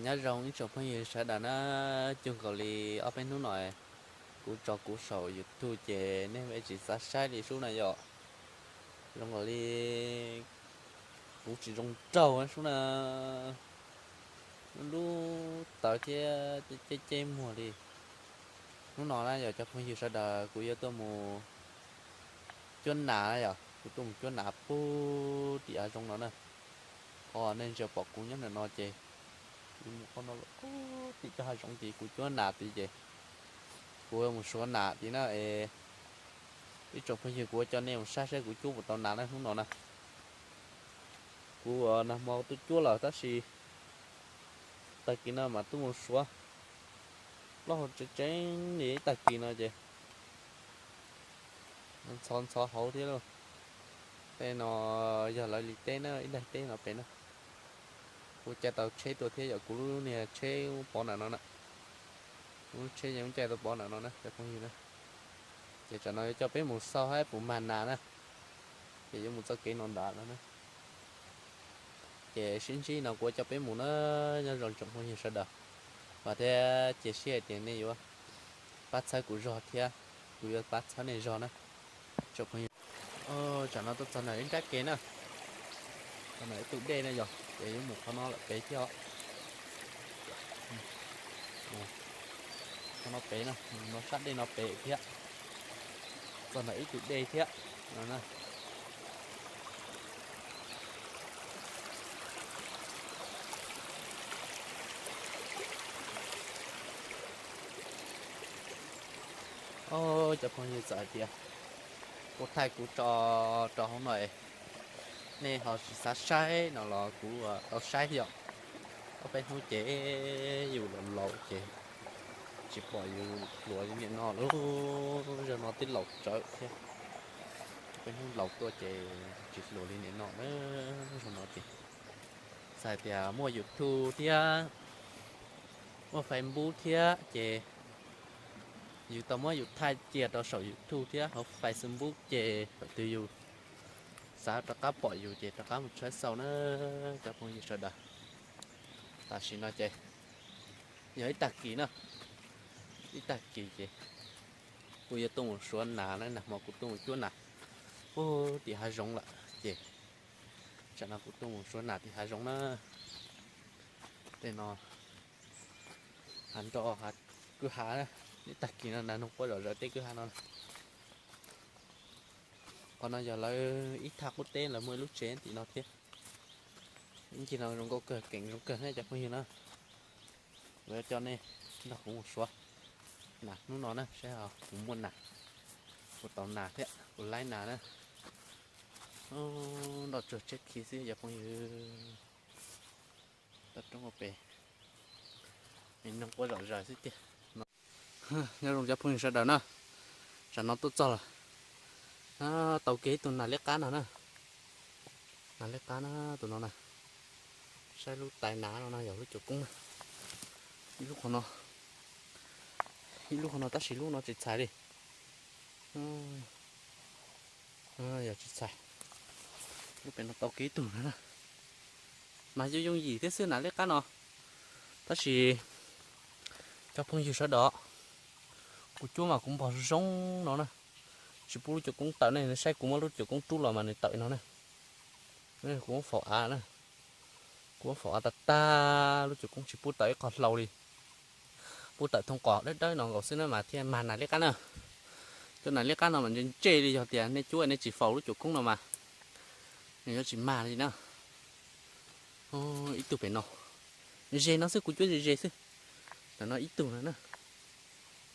Nyob zoo ib tsoom phooj ywg sawv daws na, cuag nkaus li ob peb hnub no kuv tso kuv saum YouTube ces nej tsis xav saib li sub na yom. Zoo nkaus li kuv tsis zoo nraug sub na, lub lub tawv thiab ceb ceb muag li. Hnub no na yog cov phooj ywg sawv daws kuv yuav tuaj mus cuab nas na yom, kuv tuaj mus cuab nas puag tim hav zoov no na. Qhov nej ntsia pom kuv nyob ntawm no ces kuv mus qhov no lawm puag tim cov hav zoov tid kuv cuab nas tid ces kuv mus suav nas tid na es ib tsoom phooj ywg kuv ua coj nej mus saib saib kuv cuab puas tau nas na hnub no na. Kuv nag hmo tuaj cuab lawm tab sis tag kis no mas tuaj mus suav plaub hau tseeb tseeb li ib tag kis no ces ntxhov ntxhov hauv thiab lauj. Tej no yog lawv li teb na, ib daim teb no pem na. Kuv caij tau tsheb tuaj thiab yom, kuv lub niag tsheb pov ntawm no na. Kuv lub tsheb yeej caij tau pov ntawm no na cov phooj ywg na. Ces tsam no yuav coj peb mus xauj saib puas mag nas na, ces yuav mus txoj kev no ntag no na. Ces sib ntsib no kuv yuav coj peb mus na, nyob zoo tsoom phooj ywg sawv daws. Vam thiab cia siab hais tias nej yuav pab txhawb kuv zog thiab kuv yuav pab txhawb nej zog na tsoom phooj ywg. Tsam no tuaj txog ntawm ib nrab ke na, txog ntawm ib tug dej na yog ces yuav mus qhov no lawm pem thiab os. Qhov no pem na, no sab dej no pem thiab, txog ntawm ib tug dej thiab no na. Cov phooj ywg txawm hais tias kuv thaij kuv tso rau hauv no es nej ho tsis xav saib no los kuv tau saib yom. Ob peb hnub ces yus laus laus ces tsis pom yus hluas li nim no lub, zaum no twb laus tsawv thiab. Ob peb hnub laus tuaj ces tsis hluas li nim no na. Zaum no ces txawm hais tias muaj YouTube thiab muaj Facebook thiab ces yus tau muab yus thaij cia rau saum YouTube thiab hauv Facebook ces thaum twg yus xav rov qab pom yus ces rov qab mus tshawb xauj na cov phooj ywg sawv daws. Tam sim no ces yog ib tag kis na, ib tag kis ces kuv yuav tuaj mus suav nas na, nag hmo kuv tuaj mus cuab nas puag tim hav zoov lawm ces tsam no kuv tuaj mus suav nas tim hav zoov na. Tej no hav nroj hav kwj ha, ib tag kis no nas noog quaj zom zaws tej kwj ha no. Qhov no yog lawv ib thaj qub teb lawv muaj ib lub tsev tim no thiab. Ib ncig no zoo nkauj kawg, keem zoo kawg na cov phooj ywg na. Kuv yuav coj nej nrog kuv mus suav nas hnub no na saib kuv muaj nas, kuv tau nas thiab kuv laib nas na. Nroj tsuag tshiab khi xwb cov phooj ywg. Toj roob ua pem, noog quaj zom zaws xwb tiag. Nyob zoo cov phooj ywg sawv daws na, tsam no tuaj txog lawm. Tau kiag ib tug nas liab qab no na. Nas liab qab na, tus no na. Saib lub tais nas no no yog lub cuam koob na. Ib lub qhov no, ib lub qhov no tab sis lub no tsis txhais li. Yog tsis txhais. Lub pem no tau kiag ib tug na. Mas yooj yooj yim thiab xwb nas liab qab no. Tab sis cov phooj ywg sawv daws, kuv cuab mas kuv npog zoo no na. Tsis pub lub cuam koob tawm ne, saib kuv muab lub cuam koob rub los mas nws tawm no na. Kuv muab faus av na. Kuv muab faus av tag tag, lub cuam koob tsis pub tawm ib qho hlau li. Pub tawm thooj qos dawb dawb no nkaus xwb na mas thiaj mag nas liab qab na. Cov nas liab qab no mas ntse ntse li, yog tias nej cuab nej tsis faus lub cuam koob no mas nws yuav tsis mag li na. Ib tug pem no, ze no xwb, kuv cuab ze ze xwb. Ntawm no ib tug no na.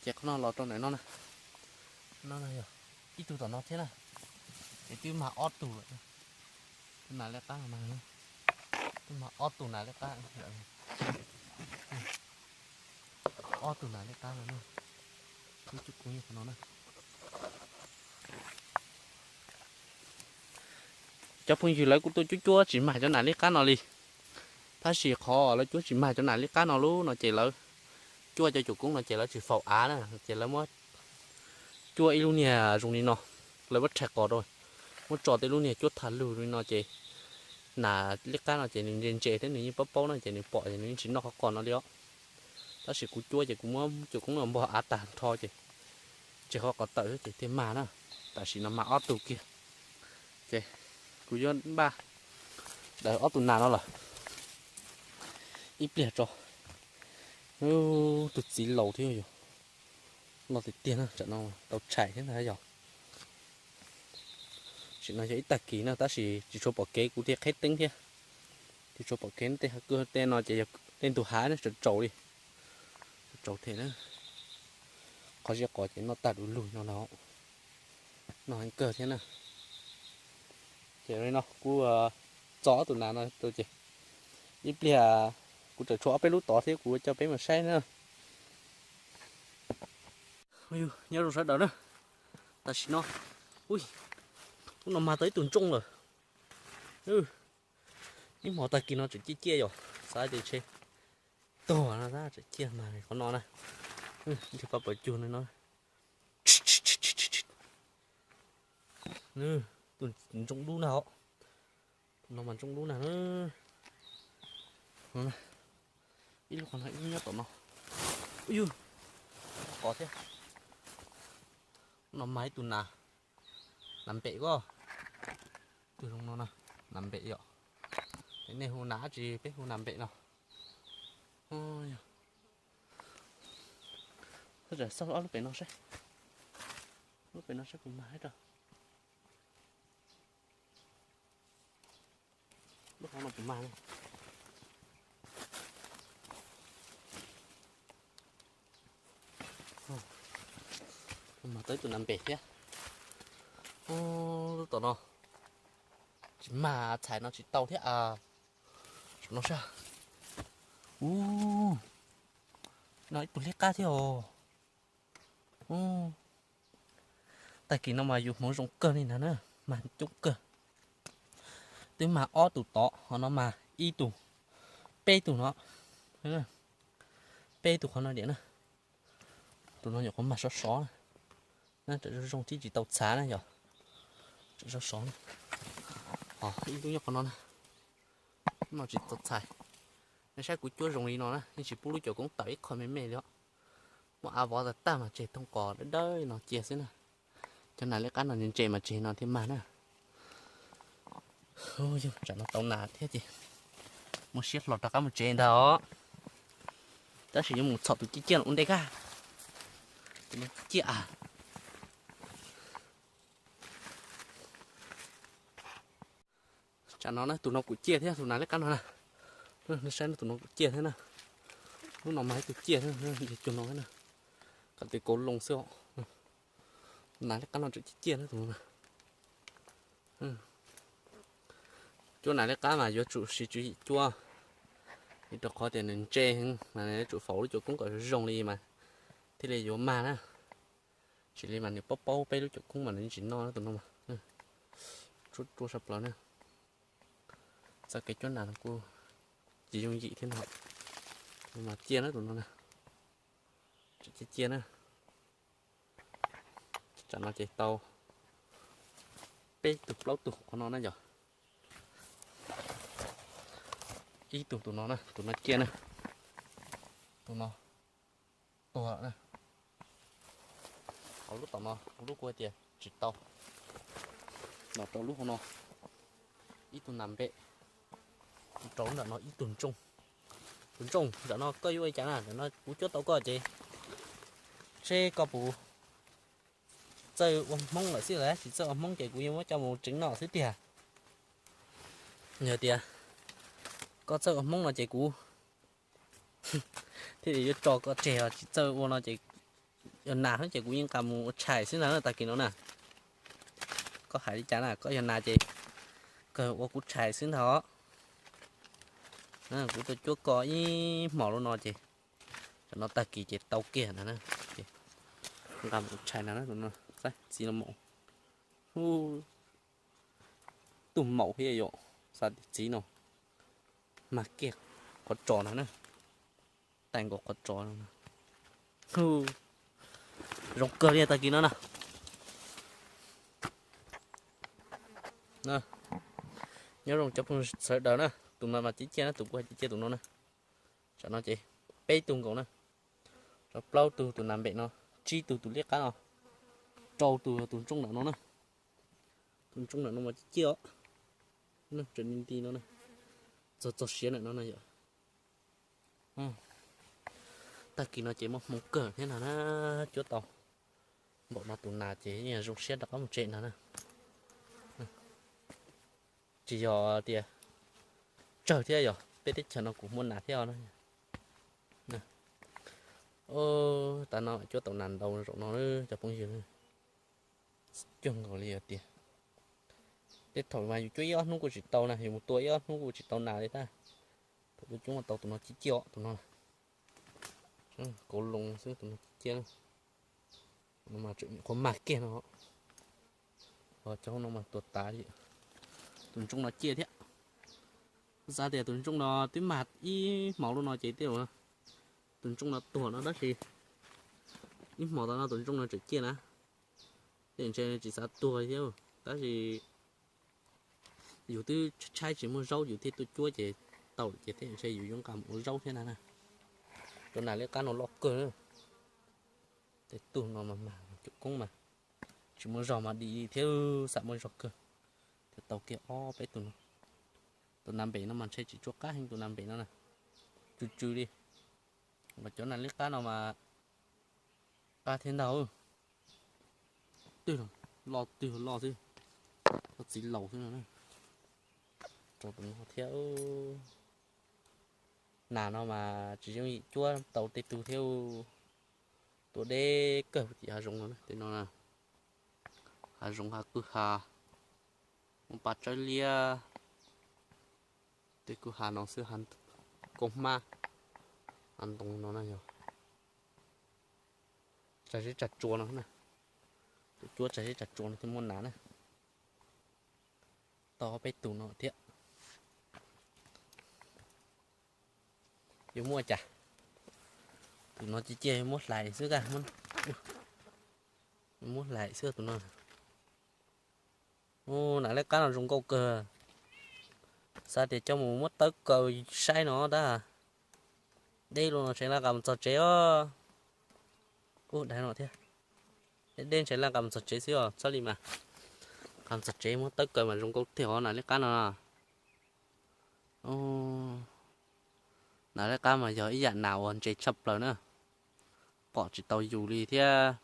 Ces qhov no los rau ntawm no na. No yog ib tug tom no thiab na. Ces twb mag ob tug lawm. Tus nas liab qab no, twb mag ob tug nas liab qab. Ob tug nas liab qab no. Lub cuam koob qhov no na. Cov phooj ywg lawv kuj tuaj cuab cuab tsis mag cov nas liab qab no li. Tab sis qhov lawv cuab tsis mag cov nas liab qab no lub no ces lawv cuab cov cuam koob no ces lawv tsis faus av na, ces lawv muab cuab ib lub niag zoo li no, lawv muab rhais qos rau, muab tso tej lub niag cuab thaj lug li no ces Nas liab qab no ces nws ntse ntse thiab nws yeej paub paub no ces nws pom ces nws yeej tsis noj qhov qos no li os. Tab sis kuv cuab ces kuv muab cuam koob no npog av tag nrho ces tseg qhov qos tawm ces thiaj mag na. Tam sim no mag ob tug kiag ces kuv yuav npaj daws ob tug nas no lawm ib pliag tso. Tus txiv laus thiab yog loj tiag tiag na, tsam no tau tshais thiab ntag yog. Tam sim no yog ib tag kis na tab sis tsis tshua pom kev, kuv thiaj qheb teeb thiab. Tsis tshua pom kev, tej hav kawg tej no ces yog tej ntug hav na, tsaus tsaus li, tsaus tsaus thiab na. Qhov zeb qos ces noj tag du lug no na, noj heev kawg thiab na. Ces li no kuv txo ob tug nas no rau ces ib pliag kuv tseem tshuav ob peb lub tod thiab kuv coj peb mus saib na. Nyob zoo sawv daws na, tam sim no, ub, ub no mag tau ib tug ntsooj lawm. Ib hmo tag kis no tseem ciaj ciaj yom, xav tias ntshe tuag no tab tseem ciaj mas qhov no na. Ntshe pab pawv cug no. Tus ntsooj dub na, tus no mas ntsooj dub na. Ib lub qhov no ib lub nyob tom no. Ub yug, qos thiab. No mas ib tug nas, nas npem ko. Tus zoo no na, nas npem yom. Nej hu nas dab tsi peb hu nas npem no. Xauj ob lub pem no saib, lub pem no saib puas mag rau. Lub qhov no puas mag. Mag tau ib tug nas npem thiab. Lub tom no tsis mag, txhais no tsis tau thiab. Saum no sab, ub, no ib tug liab qab thiab os. Tag kis no mas yus hmoov zoo kawg li ntag na, mag coob kawg. Twb mag ob tug tod, ho no mag ib tug, peb tug no, peb tug qhov no diam na. Tus no nyuam qhuav mag sov sov na, tsam zoo zoo thiab tsis tau txhav na yog, tsam sov sov na. Ib lub nyob qhov no na, no tsis tau txhais. Nej saib kuv cuab zoo li no na, yeej tsis pub lub cuam koob tawm ib qho me me li os. Muab av vov tag tag mas tseg thooj qos dawb dawb no cia xwb na. Cov nas liab qab no ntse ntse mas tseg no thiaj mag na. Yog tsam no tau nas thiab ces muaj siab hlo rov qab mus tsev ntag os. Tab sis yuav mus txhom tus ciaj ciaj no ua ntej kag. Tus no ciaj a. Tsam no na tus no kuj ciaj thiab tus nas liab qab no na. Nej saib tus no kuj ciaj thiab na. Lub no mas ib tug ciaj thiab, cuag no na. Kom tes kauv loo xwb os. Nas liab qab no tseem ciaj ciaj na tus no na. Cuab nas liab qab mas yuav tsum siv tswv yim cuab, vim rau qhov tias nws ntse heev mas yuav tsum faus lub cuam koob kom zoo li mas thiaj li yuav mag na. Tsis li mas nws paub paub peb lub cuam koob mas nws tsis noj na tus no mas. Tsuab ruaj sab plaws na. Txoj kev cuab nas no kuj tsis yooj yim thiab no. Tus no mas ciaj na tus no na. Tseem ciaj ciaj na. Tsam no ces tau peb tug plaub tug qhov no na yog. Ib tug tus no na, tus no ciaj na. Tus no tuag na. Hauv lub tom no, hauv lub kuv hais tias tsis tau. Los rau lub hauv no, ib tug nas npem, rau ntawm no ib tug ntsooj. Tus ntsooj, ntawm no koj yuav ua li cas na, ntawm no kuv cuab tau koj ces seb koj puas txawj ua hmoob lawm xwb las, tsis txawj ua hmoob ces kuv yuav muab coj mus tsev noj xwb tiag. Yog tias koj txawj ua hmoob no ces kuv thiaj li yuav tso koj tseg, tsis txawj ua no ces yog nas xwb ces kuv yeej nqa mus ua tshais xwb ntag tag kis no na. Koj hais li cas na, koj yog nas ces kawg ua kuv tshais xwb ntag os. Kuv tuaj cuab koj ib hmos lub no ces tam no tag kis ces tau kiag ntag na. Nqa mus ua tshais ntag na, txiv no maum, tug maum thiab yom, xav tias txiv no mag kiag qhov tsos ntag na. Tais nkaus qhov tsos no. Zoo kawg li tag kis no na. Nyob zoo cov phooj ywg sawv daws na, tus no mas ciaj ciaj na, tus kuv hais ciaj ciaj tus no na. Tsam no ces peb tug nkaus na, tsam plaub tug tus nas npem no, tsib tug tus liab qab no, rau tus tus ntsooj ntawm no na. Tus ntsooj ntawm no mas ciaj ciaj os, tseem nti nti no na, txog txog siav ntawm no na yom. Tag kis no ces muaj hmoo kawg thiab no na, cuab tau npaum no tus nas ces yeej zoo siab rov qab mus tsev no na. Tsis yog tias tsawg thiab, yog peb teb chaws no kuv muaj nas thiab os na. Ov, tas no cuab tau nas ntau zaum no cov phooj ywg. Cuag nkaus li tias tej thaum mas yus cuab ib ob hnub kuj tsis tau na, yus mus tua ib ob hnub kuj tsis tau nas li tab. Thaum tus coob tau tus no ciaj ciaj os, tus no kauv loo xwb, tus no ciaj ciaj. Tus no mas tseem nyuam qhuav mag kiag no, cov no mas tua tas li. Tus ntsooj no ciaj thiab. Xav tias tus ntsooj no twb mag ib hmos lub no ces tej zaum tus ntsooj no tuag no tab sis ib hmos tas no tus ntsooj no tseem ciaj na. Tej ntshe tsis xav tuag thiab tab sis yus twb tshaib tsis muaj zaub yus thiaj tuaj cuab ces tau ces tej ntshe yus yuav nqa mus ua zaub thiab na. Cov nas liab qab no loj kawg. Tej tug no mas mas cov koob mas tsis muaj zog mas dim li thiab, xam muaj zog kawg. Thiaj tau kiag ob peb tug no. Tus nas npem no mas ntshe tsis tshua qab heev, tus nas npem no na, tsw tsw li. Mas cov nas liab qab no mas qab thiab ntag. Twg loj twg loj xwb, loj txiv laus xwb no. Rau tus no thiab. Nas no mas tsis yooj yim cuab tau tej tug thiab. Tua deb kawg tim hav zoov no, tej no hav zoov hav kwj ha, muaj paj tsawb liab. Tej kwj ha no xwb, hav koob hmab, hav ntoo no na yog tsag zeb tsag tsua no. Tus cuab tsag zeb tsag tsua no thiaj muaj nas na. Tau peb tus no thiab. Yuav muab cas? Tus no cia cia muab hlais xwb, muab hlais xwb tus no. Nas liab qab no zoo nkauj kawg. Xav tias coj mus muab tawb kaw saib no tab, deb luaj no ntshe laj nqa mus txog tsev os. Ub, dab no thiab. Deb deb ntshe laj nqa mus txog tsev xwb os, txhob li mas. Nqa mus txog tsev muab tawb kaw mas zoo nkauj tiag os nas liab qab no. Nas liab qab mas yog ib yam nas uas ntse tshaj plaws na. Pom tsis tau yus li thiab.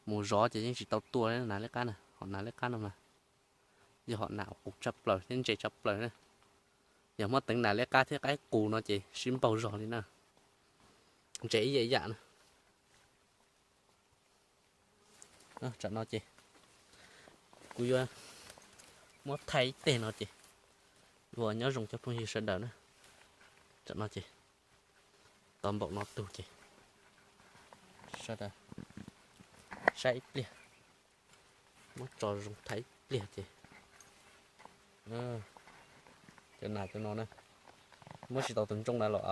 Mus zov ces yeej tsis tau tua nas liab qab na, hom nas liab qab no mas yog hom nas uas qus tshaj plaws thiab ntse tshaj plaws na. Yog muab teev nas liab qab thiab qaib qus no ces sib npaug zog li na. Ntse ib yam ib yam na. Tsam no ces kuv yuav muab thaij ib teg no ces, ua nyob zoo cov phooj ywg sawv daws na. Tsam no ces tau npaum no tug ces sawv daws saib ib pliag, muab tso zoo thaij ib pliag ces cov nas cov no na, muab tsis tau tus ntsooj na los,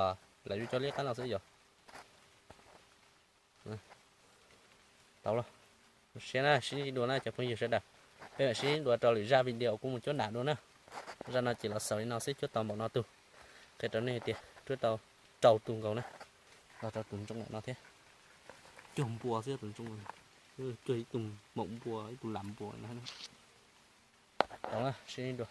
lawv yuav cov liab qab no xwb yog. Tau los, siab na, sib ntsib dua na cov phooj ywg sawv daws. Peb mam sib ntsib dua rau lwm zaj video kuv mus cuab nas dua na. Zaj no ces los xaus li no xwb, cuab tau npaum no tug. Qhia rau nej hais tias cuab tau rau tug nkaus na, los rau tus ntsooj no thiab. Cuag npua xwb tus ntsooj, cuag ib tug maum npua, ib tug lam npua na. Tau, sib ntsib dua.